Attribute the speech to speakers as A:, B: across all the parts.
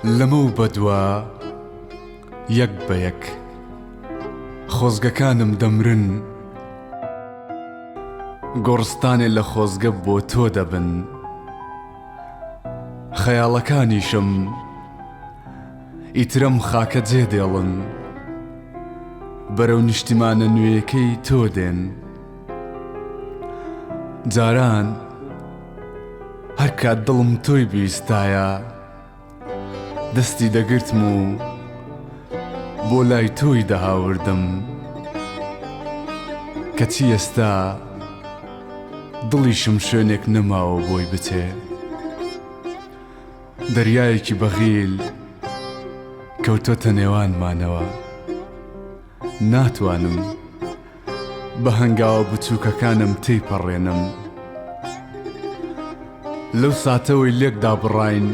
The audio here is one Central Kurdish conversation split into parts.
A: لەمەو بەدوا یەک بە یەک خۆزگەکانم دەمرن، گۆڕستانێ لە خۆزگە بۆ تۆ دەبن، خەیاڵەکانیشم ئیتر ئەم خاکە جێ دێڵن، بەرەو نیشتیمانە نوێیەکەی تۆ دێن. جاران هەر کات دڵم تۆی بویستایە دەستی دەگرتم و بۆ لای تۆی دەهاوردم کەچی ئێستا دڵیشم شوێنێک نەماوە بۆی بچێ دەریایەکی بەغیل کەوتۆتە نێوانمانەوە ناتوانم بە هەنگاوە بچووکەکانم تێیپەڕێنم. لەو ساتەوەی لێک دابڕاین،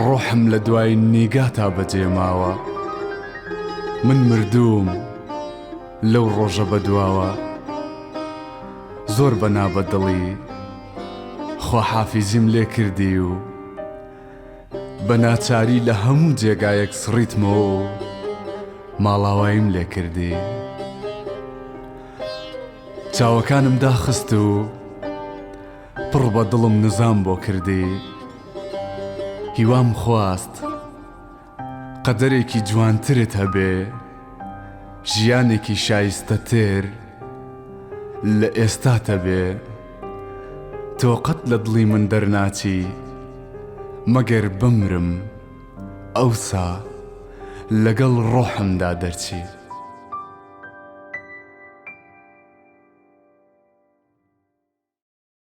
A: ڕۆحم لە دوایین نیگاتا بەجێ ماوە. من مردووم لەو ڕۆژە بەدواوە. زۆر بە نابەدڵی خواحافیزیم لێ کردی و بە ناچاری لە هەموو جێگایەک سڕیتمەوە و ماڵاواییم لێ کردی. چاوەکانم داخست و پڕ بە دڵم نزام بۆ کردی. هیوام خواست قەدەرێکی جوانترت هەبێ، ژیانێکی شایستەتر لە ئێستات هەبێ. تۆ قەت لە دڵی من دەرناچی مەگەر بمرم ئەوسا لەگەڵ ڕۆحمدا دەرچی.